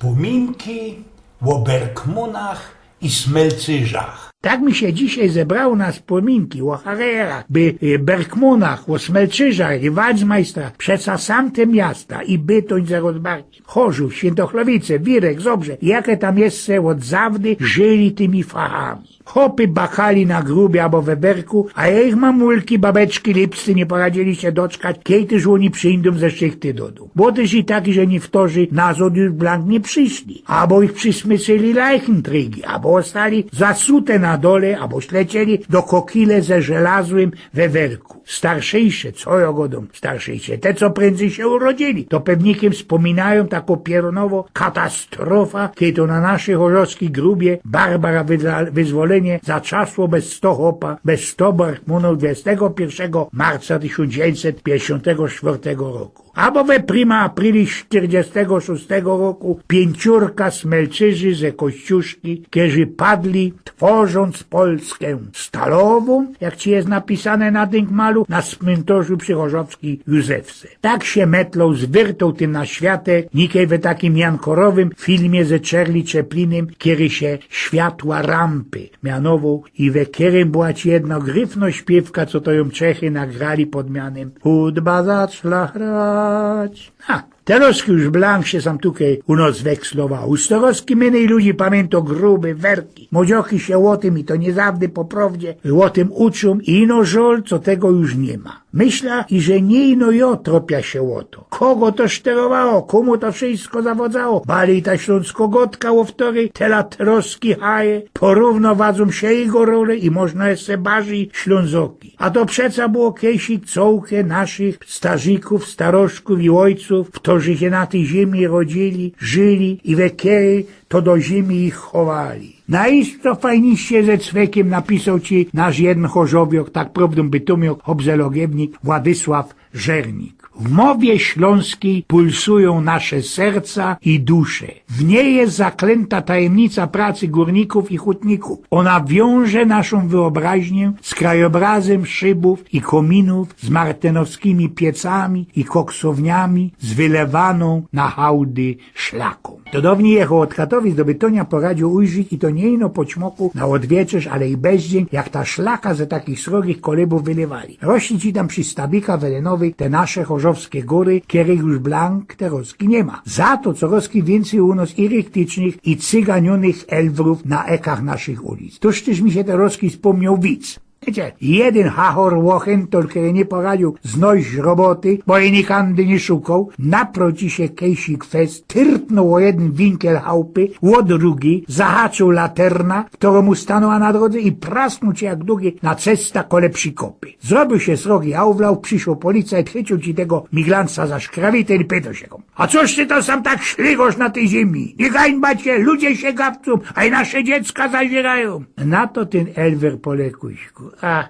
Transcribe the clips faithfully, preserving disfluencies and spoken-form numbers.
Pōminki ô Berkmōnach i Smelcyrzach. Tak mi sie dzisiej zebrało na spōminki ô Harrerach, by, e, Berkmōnach, ô Smelcyrzach i Wacmajstrach, przeca sam te miasta i Bytōń ze Rozbarczym, Chorzōw, Świyntochlowice, Wirek, Zobrze, jake tam jeszcze ôd zawdy żyli tymi fachami. Chopy bakali na grubie abo we Berku, a jejich mamulki, babeczki, lipscy niy poradziyli sie doczkać, kej tyż ôni przijdōm ze szychty do dōm. Było tyż i tak, że niyktorzy nazod już blank niy prziszli, abo ich przysmycyli Leichenträgi, abo ôstali zasute na dole, abo śleciyli do kokile ze żelazłym we Werku. Starszejsze, co jo godōm, starszejsze, te, co prędzyj sie urodziyli, to pewnikym spōminajōm takõ pierōnowõ katastrofa, kej to na naszyj chorzowskij grubie Barbara Wyzwa-, Wyzwolynie zaczasło bez sto chopa, bez sto Berkmōnōw dwudziestego piyrszego marca tysiōnc dziewiyńćset piyńćdziesiōntego sztwŏrtego roku. Abo we prima aprili sztyrdziestego szōstego roku piyńciōrka Smelcyrzi ze Kościuszki, kerzi padli, tworzōnc Polskã Stalowōm, jak ci je napisane na dynkmalu, na smyntorzu przi chorzowskij Józefce. Tak sie Metlow zwyrtoł tym na świate, nikej we takim jankorowym filmie ze Charlie Chaplinym, kery sie Światła rampy mianowoł i we kerym była ci jedna gryfnŏ śpiywka, co to jōm Czechy nagrali pod mianym Hudba zaczła hrać. Ha! Terŏzki już blank sie sam tukej u nŏs wekslowało. Już terŏzki mynyj ludzi pamiyntŏ grube werki. Młodzioki sie ô tym, i to niy zawdy po prŏwdzie, ô tym uczōm i ino żŏl, co tego już niy ma. Myśla, iże niy ino jŏ tropia sie ô to. Kogo to szterowało, kōmu to wszysko zawŏdzało? Balyj ta ślōnskŏ gŏdka, ô wtoryj tela terŏzki haje, porównŏ wadzōm sie i gorole i możno jeszcze bardzij Ślōnzoki. A to przeca było kejsik cołke naszych starzikōw, staroszkōw i ôjcōw, ftorzy sie na tyj ziymi rodzili, żyli i we kerej to do ziymi ich chowali. Naisto fajniście ze cwekiym napisoł ci nasz jedyn chorzowioch, tak prŏwdōm bytōmioch, hobzelŏgiewnik Władysław Żernik. W mowie ślōnskij pulsujōm nasze serca i dusze. W nij je zaklynta tajymnica pracy gōrnikōw i hutnikōw. Ôna wiōnże naszōm wyobraźniã z krajobrazym szybōw i kōminōw, z martynowskimi piecami i koksowniami, z wylewanōm na hałdy szlakōm. To downij jechoł ôd Katowic do Bytōnia po radio ujrzić, i to niy ino po ćmoku na ôdwieczerz, ale i bez dziyń, jak ta szlaka ze takich srogich kolebōw wylywali. Rośli ci tam przi stabika welenowyj te nasze chorzowske gōry, kerych już blank terŏzki niy ma. Za to corŏzki wiyncyj u nŏs i rychtycznych, i cyganiōnych elwrōw na ekach naszych ulic. Tōż tyż mi sie terŏzki spōmnioł wic. Wiycie, jedyn hachor ôchyn, tolko niy poradziōł znojś roboty, bo i nikyndy niy szukoł, naproci sie kejsik fest, tyrtnōł ô jedyn winkiel chałpy, ô drugi zahaczōł laterna, ftorŏ mu stanōła na drodze, i prasnōł sie jak duchy na cesta kole przikopy. Zrobiōł sie srogi aŭflaŭf, prziszła policyjŏ, chyciōł ci tego miglansa za szkrawite i pytŏ sie go: „A cōż ty to sam tak ślygŏsz na tyj ziymi? Niy gańba ciã, ludzie sie gawcōm, a i nasze dziecka zaziyrajōm”. Na to tyn elwer po lekuśku: „A,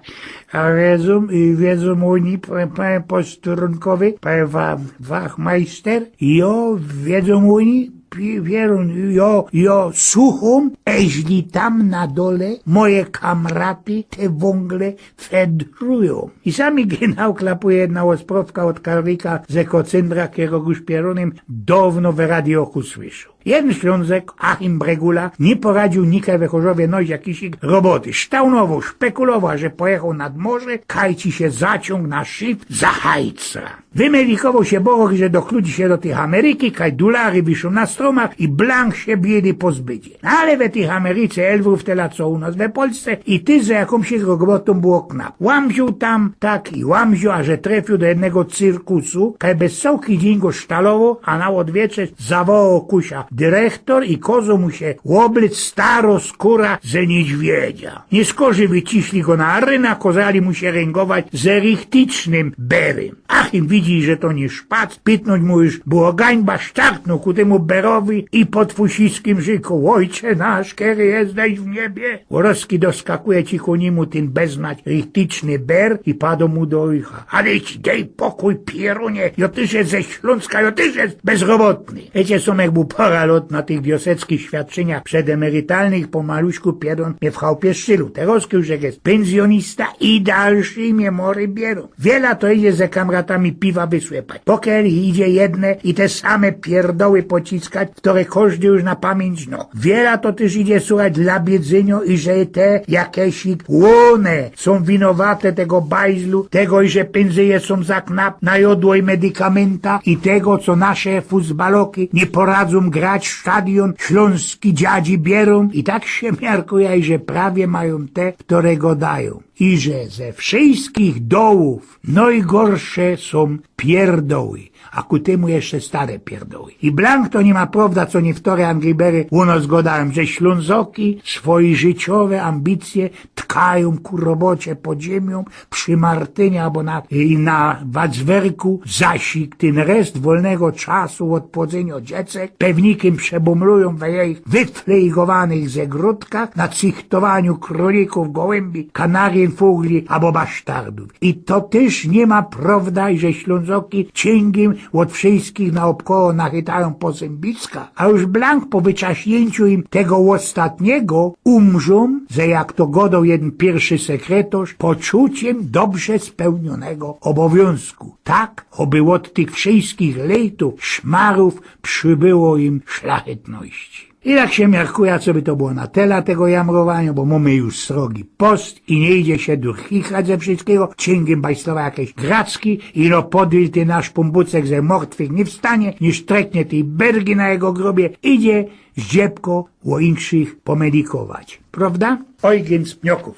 a wiedzōm, i wiedzōm ôni, panie, panie posterunkowy, panie wa-, wachmajster, jo, wiedzōm ôni, pi-, pierōn, jo, jo, suchōm, eźli tam na dole moje kamraty te wōngle fedrujōm”. I sam mi gynał klapuje jedna ôsprŏwka ôd karlika ze Kocyndra, kerego już pierōnym downŏ we radioch usłyszoł. Jedyn Ślōnzok, Achim Bregula, niy poradziōł nikej we Chorzowie nojś jakijś roboty. Ształnowoł, szpekulowoł, że pojechoł nad morze, kaj ci sie zaciōng na szyf za hajcra. Wymedikowoł sie boroch, że dokludzi sie do tyj Ameryki, kaj dulary wiszōm na strōmach i blank sie biedy pozbydzie. No ale we tyj Ameryce elwrōw tela co u nŏs we Polsce, i tyż ze jakōmś robotōm było knap. Łamziōł tam, tak i łamziōł, a że trefiōł do jednego cyrkusu, kaj bez cołki dziyń go sztalowoł, a na ôdwieczerz zawołoł kusia dyrechtōr i kozoł mu sie ôblyc starŏ skōra ze niydźwiedzia. Niyskorzij wyciśli go na aryna, kozali mu sie ryngować ze rychtycznym berym. Achim widzi, że to niy szpac, pytnōńć mu już było gańba, sztartnōł ku tymu berowi i pod fusiskim rzykoł: „Ôjcze nasz, kery jezdejś w niebie”. Ôrŏzki doskakuje ci ku niymu tyn beznać rychtyczny ber i padŏ mu do ucha: „Ale ci dej pokōj, pierōnie, jŏ tyż jest ze Ślōnska, jŏ tyż jest bezrobotny”. Wiycie, Sōmek bōł pora lat na tych wioseckich świadczyniach przedemerytalnych pomaluśku pierdōm mie w chałpie szczylu. Terŏzki już jak je pynzjōnysta i dalszy mie mory bierōm. Wiela to idzie ze kamratami piwa wysłepać. Poker idzie jedne i te same pierdoły pociskać, które kożdy już na pamięć zno. Wiela to tyż idzie słuchać dla biedzyniŏ i że te jakesik ône sōm winowate tego bajzlu, tego i że pynzyje sōm za knap na jodło i medykamynta i tego, co nasze fusbaloki niy poradzōm grać, stadion ślōnski dziadzi bierōm i tak sie miarkuje, że prawie majōm te, które godajōm. I że ze wszyjskich dołōw nojgorsze sōm pierdoły, a ku tymu jeszcze stare pierdoły. I blank to niy ma prŏwda, co niyftory angrybery u nos godajōm, że Ślōnzoki swoje życiowe ambicje tkajōm ku robocie pod ziymia, przi Martynie abo na, i na Wacwerku, zasik tyn rest wolnego czasu ôd płodzynio dziecek pewnikym przebōmlujōm we jejich wyflejgowanych zegrodkach na cychtowaniu krōlikōw, gołymbi, kanaryn, fugli abo basztardōw. I to tyż niy ma prŏwda, że Ślōnzoki ciyngiym ôd wszyjskich naôbkoło nachytajōm posymbiska, a już blank po wyczaśniyńciu im tego ôstatniego umrzōm, że jak to godoł jedyn piyrszy sekretŏrz, poczuciym dobrze spełnionego ôbowiōnzku. Tak, ôby ôd tych wszyjskich lejtōw, szmarōw przybyło im szlachetności. I tak sie miarkuje, co by to było na tela tego jamrowaniŏ, bo mōmy już srogi post i niy idzie sie durchichać ze wszyjskigo, ciyngiym bajstlować jakeś gracki i no podwil ty nasz pōmbucek ze mortwych niy wstanie, niy sztreknie tyj bergi na jego grobie, idzie zdziebko ô inkszych pomedikować. Prŏwda? Ojgyn z Pniokōw.